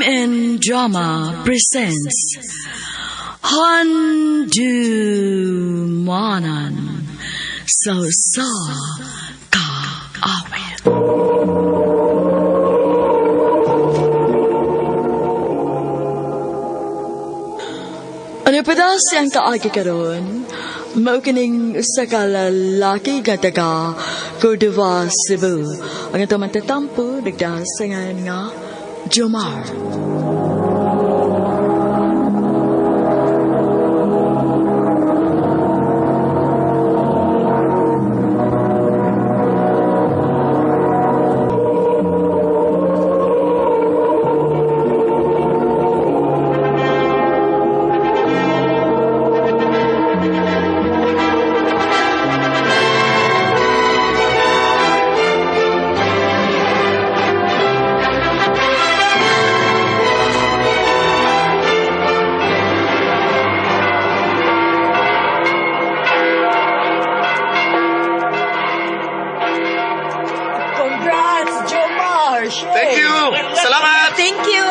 MN Drama presents Handumanan sa Usa Ka Awit. Ano pa daw siyang kaagi karon? Mao kining usa ka lalaki nga taga Cordova, Cebu. Ang atong mantatampo nagdahas sa ngalan nga Jomar. Congrats, Jomar! Thank you! Salamat! Thank you!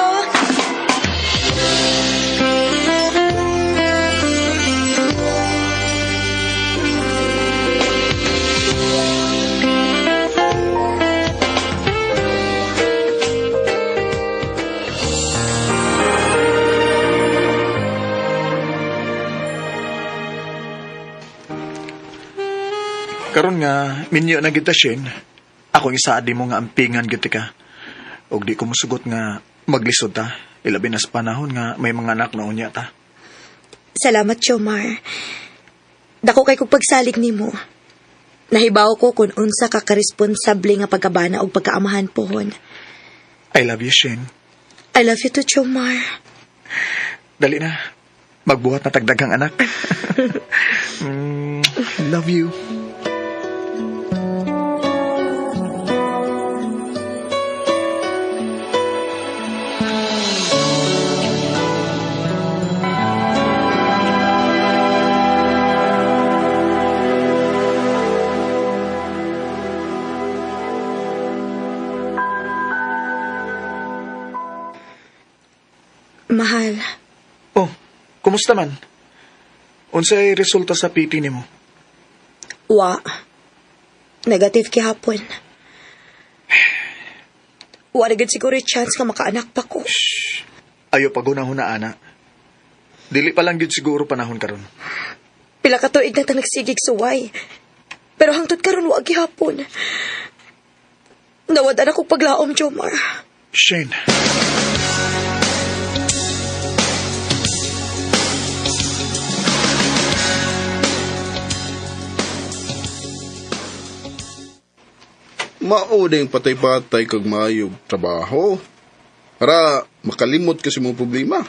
Karon nga, minyo na kita, Shin. Ako isaad mo nga ampingan gid ka. Og di ko musugot nga maglisod ta. Ilabi na sa panahon nga may mga anak na unya ta. Salamat, Jomar. Dako kay kong pagsalig nimo. Nahibaw ko kung unsa ka karesponsable nga pagkabana og pagkaamahan pohon. I love you, Shin. I love you too, Jomar. Dali na. Magbuhat na tagdaghang anak. Love you. Mahal. Oh, kumusta man? Unsay resulta sa PT nimo? Wa. Negative gihapon. Wa na gid siguro yung chance nga makaanak pa ko. Shh. Ayo pagunahon na ana. Dili pa lang gyud siguro panahon karon. Pila ka tuig na ta nagsigig suway. Pero hangtod karon wa gihapon. Nawad-an ako paglaom, Jomar. Shane. Mao yung patay-patay kag maayog trabaho. Para makalimot kasi mong problema.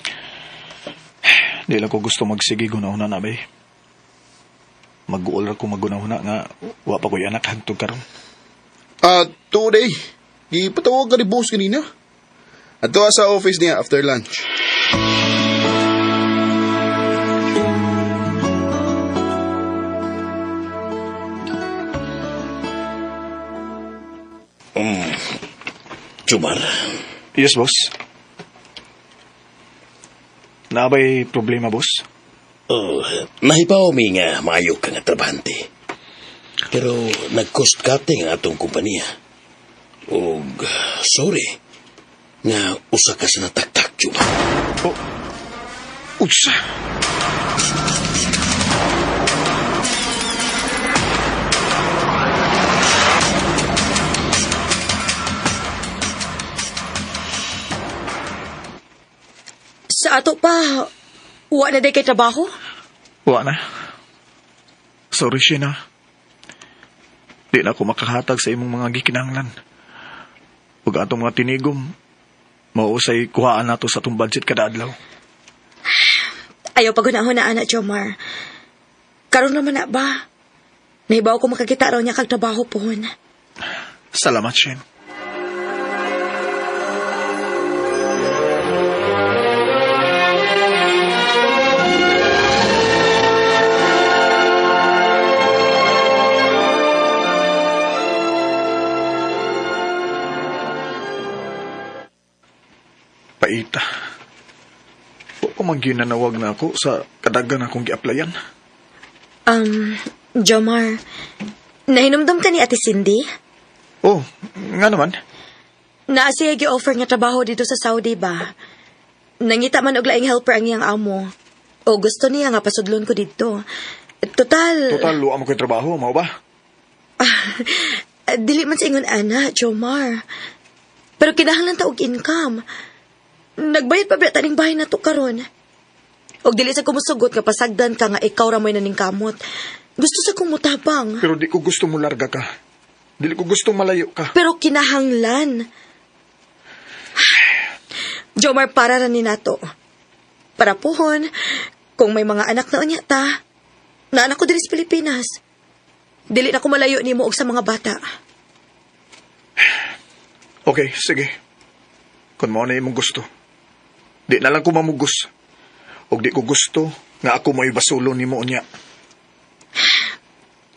Di lang ko gusto magsige gunahuna na bay. Mag-uol ra ko magunahuna nga wa pa ko'y anak hangtod karon. At today, gipatawag ka ni boss kanina. Ato sa office niya after lunch. Jomar, Yes, boss. Naabay problema, boss? Oh, nahibaw mi nga maayo ka nga trabahante. Pero nag-cost cutting ang atong kompanya. Og sorry nga usa ka sa nataktak, Jomar. Oh. Unsa? Sa ato pa, wa na day kay trabaho? Wa na. Sorry, Sheena. Di na ako makahatag sa imong mga gikinahanglan. Ug atong mga tinigom, mauusay kuhaan nato sa atong budget kada adlaw. Ayaw pagunahon na, anak, Jomar. Karon naman na ba? Nahibaw ko makakita raw niya kag trabaho pohon. Salamat, Shane. Paita. Wa pa man ginanawag na ako sa kadagan akong gi-applyan. Jomar, nahinumdum ka ni Ate Cindy? Oh, nga naman. Naa siya gi-offer nga trabaho dito sa Saudi ba? Nangita man og laing helper ang iyang amo. O gusto niya nga pasudlon ko dito. Total, Total, luwa mo ko'y trabaho, mao ba? Dili man sa ingon ana, Jomar. Pero kinahanglan ta og income. Nagbayad pa ba taning bahay na to karon? Og dili sa kumusugot nga pasagdan ka nga ikaw ra mo'y naningkamot. Gusto sa kong mutabang. Pero di ko gusto mo larga ka. Dili ko gusto malayo ka. Pero kinahanglan. Jomar, para ra ni nato. Para puhon, kung may mga anak na unya ta, naanak ko diri sa Pilipinas. Dili na ko malayo nimo og sa mga bata. Okay, sige. Kung mao na imong gusto. Di na lang ko mamugos. Og di ko gusto nga ako mo'y basulo nimo unya.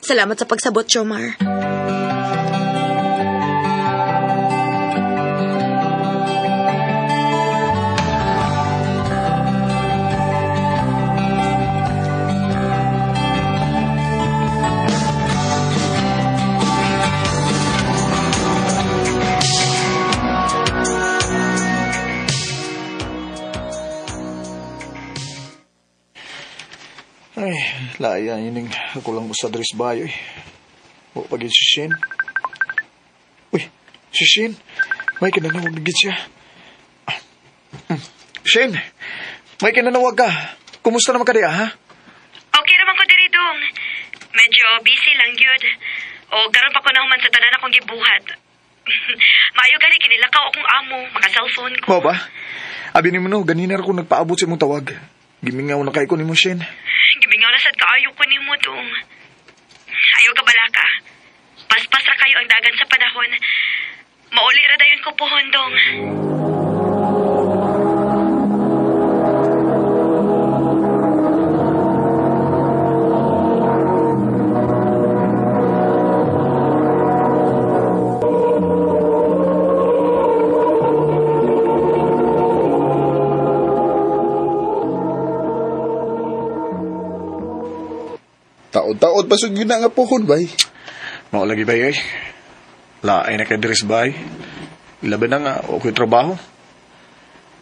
Salamat sa pagsabot, Jomar. Ay, laya ining ako lang usa diri sa bayo eh. Wa pa gid si Shane. Uy, si Shane. May kinanawag na gid siya. Ah, Shane, may kinanawag ka. Kumusta naman ka diya, ha? Okay naman ko diri dong. Medyo busy lang gyud. O karon pa ko nahuman sa tanan akong gibuhat. Maayo gani kinilakaw akong amo, maka cellphone ko. Mao ba? Abi nimo no, ganina ra ko nagpaabot sa imong tawag. Gimingaw na kay ko nimo, Shane. Gimingaw na sad kaayo ko nimo dong. Ayaw ka balaka. Paspas ra kayo ang dagan sa panahon. Mauli ra dayon ko pohon dong. Taod-taod pa yun na nga pohon, bay. Mao lagi ba eh. Laay na kay diri sa bahay. Labi na nga, okay trabaho.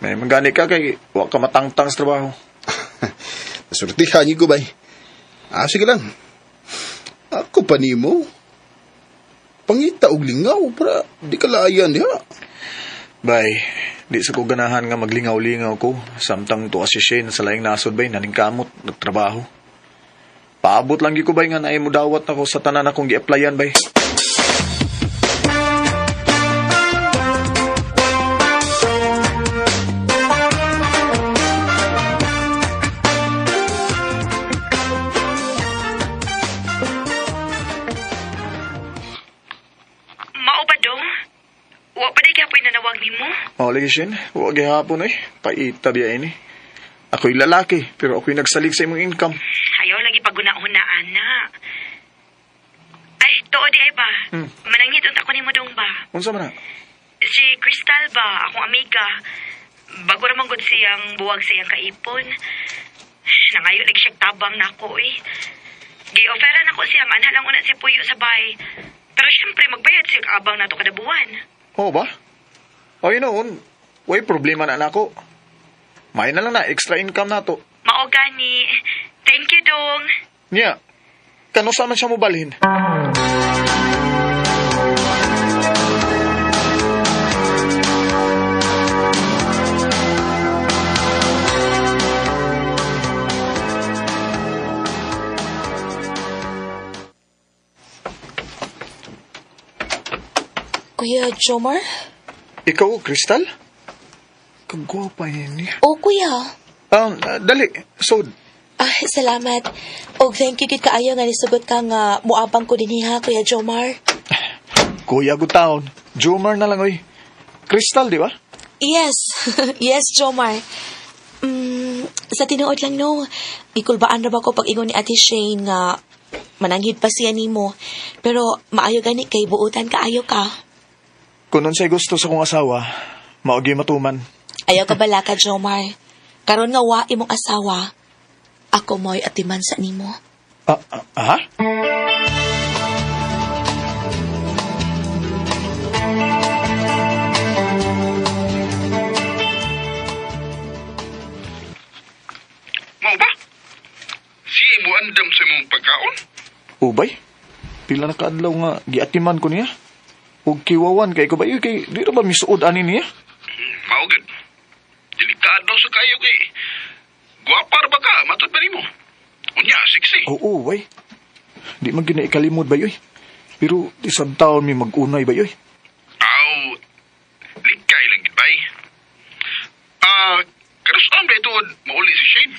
May manggani ka kay wa ka matangtang sa trabaho. Nasurtihan niyo ko, bay. Ah, sige lang. Ako pa nimo. Pangita og lingaw para di ka laayan diha. Bay, di sa ko ganahan nga maglingaw-lingaw ko. Samtang tuwa si Shane sa laing nasod bay, naningkamot, nagtrabaho. Paabot lang gyud ko bay nga naay mo dawat nako sa tanan akong gi-applyan bay. Mao ba dong? Wa pa di kapoy nanawag nimo? Mao lagi Shane, wa gihapon eh. Paita biya ini. Ako'y lalaki, pero ako'y nagsalig sa imong income. Ayaw lagi paguna-una, ana. Ay, tuod di ay ba? Manangit unta ko nimo dong ba? Unsa man na? Si Crystal ba, akong amiga. Bago ra man gud siyang buwag sa iyang kaipon. Nangayo lagi siya tabang nako eh. Gi-offeran ako siyang anha lang una si Puyo sa bay. Pero syempre magbayad siya abang nato kada buwan. Oo ba? O yun noon, way problema na nako. May na lang na, extra income na to. Mao gani. Thank you dong. Niya, kanusa man siya mobalhin? Kuya Jomar? Ikaw, Crystal? Kagwapa yun niya. O kuya. Dali, so, Ah, salamat. Og thank you gid kaayo nga nisugot ka nga muabang ko dinhi ha, Kuya Jomar. Kuya gutaon, Jomar na lang oy. Crystal, di ba? Yes. Yes, Jomar. Sa tinuod lang no, gikulbaan ra ba ko pag ingon ni Ate Shane nga mananghid pa siya nimo. Pero maayo gani kay buutan kaayo ka. Kung unsay gusto sa kong asawa, maogi matuman. Ayaw ka balaka, Jomar. Karon nga wa imong asawa, ako mo'y atiman sa nimo. Ha? Mao ba? Siya mo andam sa imong pagkaon? Ubay? Pila na kaadlaw nga giatiman ko niya. Ug kiwawan kay ko ba kay di ra ba misuod ani niya? Mao gud. Delikado sa kayo kay. Gwapa ra ba ka? Matod ba nimo? Unya, siksi. Oo, way. Di man gina ikalimod ba yoy. Pero di sa taon mi mag-unay ba yoy. Aw, likay lang gid bay. Kanus-an ba ituod mauli si Shane?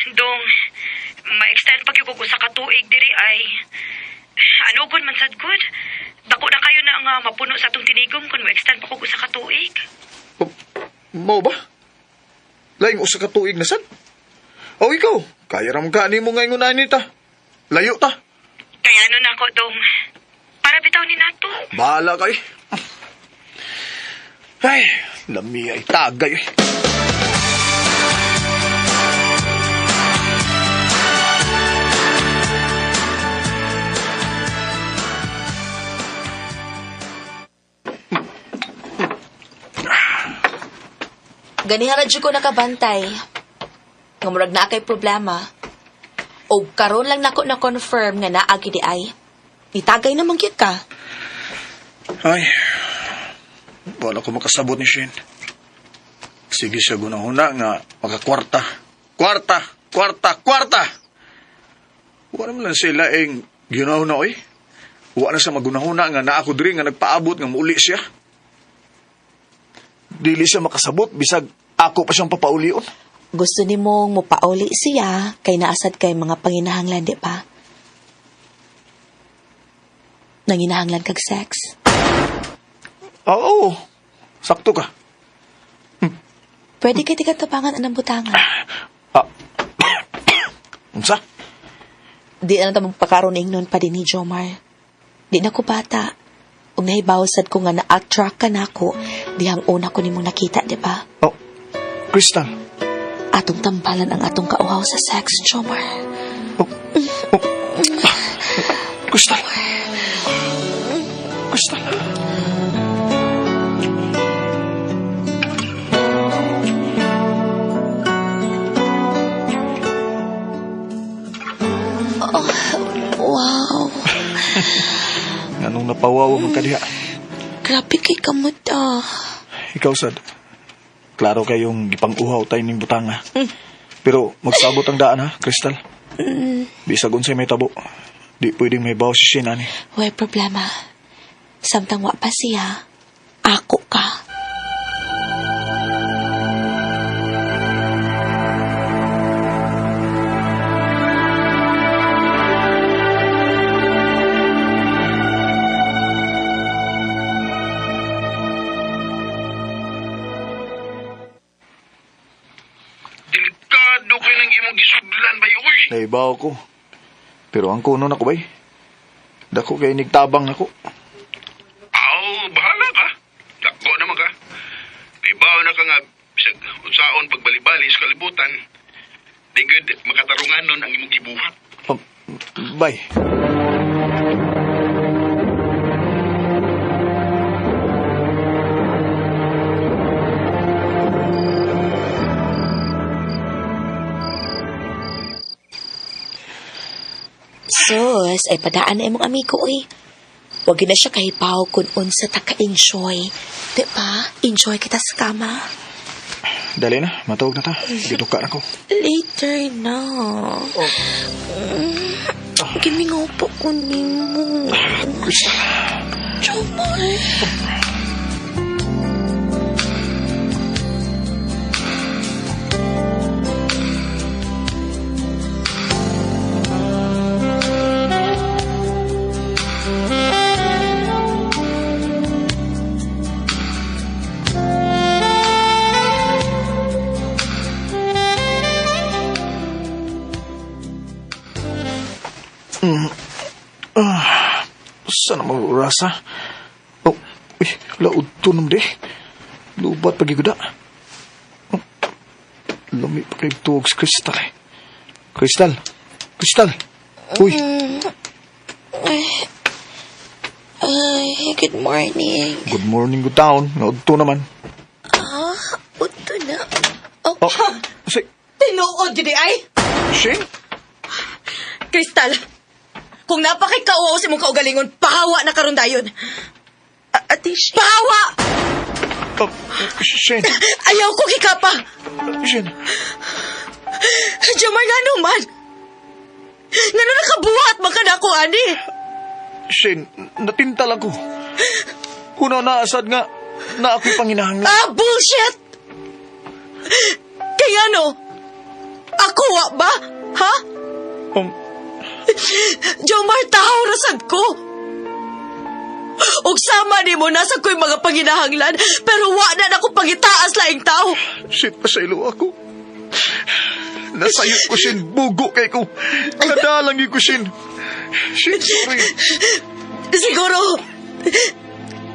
Dong, ma-extend pag yung usa ka tuig diri ay. Ano gud man sad gud? Dako na kayo na nga mapuno sa atong tinigom kung ma-extend pa kog usa ka tuig. Oh, mao ba? Laing usa ka tuig na sad? O ikaw, kaya ra man ka nimo nga ingon ani ta. Layo ta. Kaya ano na ako, Dong. Para bitaw ni nato. Bahala kay. Ay, lami ay tagay. Ganiha ra jud ko nakabantay. Nga murag naa kay problema. O karon lang nako na confirm nga naa gid ay. Nitagay naman gyud ka. Ay, wala ko makasabot ni Shane. Sige siya gunahuna nga makakwarta. Kwarta! Kwarta! Kwarta! Wala man lang sila ing ginahuna oy. Wala na sa magunahuna nga naa ko diri nga nagpaabot nga muuli siya. Dili siya makasabot bisag ako pa siyang papaulion. Gusto nimong mopauli siya kay naasad kay mga panginahanglan, di ba? Nanginahanglan kag sex. Oo, sakto ka. Pwede kay tigatabangan anang butangan. Unsa? Di na ta magpakaroon ingnon pa din ni Jomar. Di na ko bata. Ug nahibaw sad ko nga na-attract ka nako dihang una ko nimong nakita, di ba? Oh, Crystal. Atong tambalan ang atong kauhaw sa sex, Jomar. Oh, oh. Crystal. Crystal. Oh, wow. Anong napawaw man ka diha? Grabe kay kamot ah. Ikaw sad. Klaro kayong gipang-uhaw tayo ning butanga. Pero magsabot ang daan ha, Crystal. Bisag unsay may tabo. Di pwedeng may baw si Shane ani. Way problema. Samtang wa pa siya, ako ka. Delikado kay nang imong gisudlan bay uy. Naibaw ko. Pero ang kuno na ko bay. Dako kay nigtabang nako. Aw, bahala ka. Dako naman ka. Naibaw na ka nga bisag unsaon pagbalibali sa kalibutan. Di gud makatarungan nun ang imong gibuhat. Bay. Sus, ay padaan na imong amigo, oy. Wag na siya kahipaw kung unsa ta ka-enjoy. Di ba? Enjoy kita sa kama. Dali na, matawag na ta. Gituka na ko. Later na. Oh. Gimingaw pa ko nimo. Crystal. Jomar. Ah, sana mag-urasa. Oh, uy, laod to naman di. Lubat pagi guda. Oh, lami pa kay tuog si Crystal eh. Crystal! Crystal! Uy, Ay, good morning. Good morning, good town. Laod to naman. Ah, udto na. Oh, Oh, si Tinuod gid ay. Shane? Crystal, kung napakikauaw sa imong kaugalingon, pahawa na karon dayon. Ate Shane. Pahawa! Oh, Shane. Ayaw ko hikapa. Shane. Jomar, ngano man? Ngano nakabuhat man ka nako, ani? Shane, natintal ako. Kuna naasad nga na ako'y panginahanglan. Ah, bullshit! Kaya ano? Ako wa ba? Ha? Jomar, tao rasad ko. Ug sama nimo nasa ko'y mga panginahanglan, pero wa na nako pangitaas laing tao. Shit, pasaylo ako. Nasayop ko, Shane. Bugo kay ko. Nadalang ko, Shane. Shane, sorry. Siguro,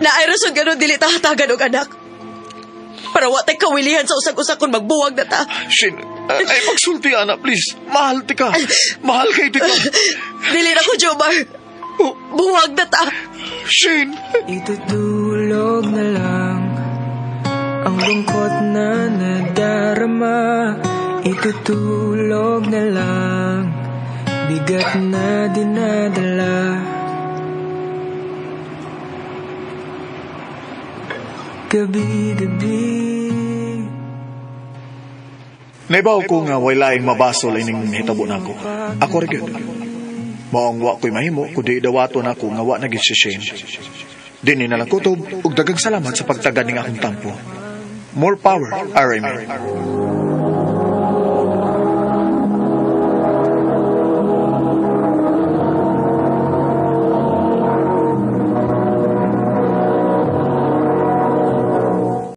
naay rason ganun dili ta hatagan og anak. Para wa tay kawilihan sa usag-usag kung magbuwag na ta. Shane, ay magsulti, ana, please. Mahal ti ka. Mahal kay ti ka. Dili na ko, Jomar. Oh, Buwag na ta. Shane. Itutulog na lang ang lungkot na nadarama. Itutulog na lang bigat na dinadala. Gabi-gabi. Naibaw ko nga way laing mabasol ining hitabo nako. Ako ra gyud. Maong wa ko'y mahimo kundi dawaton ako nga wa na gyud si Shane. Dinhi na lang kutob ug daghang salamat sa pagtaga ning akong tampo. More power, RMN.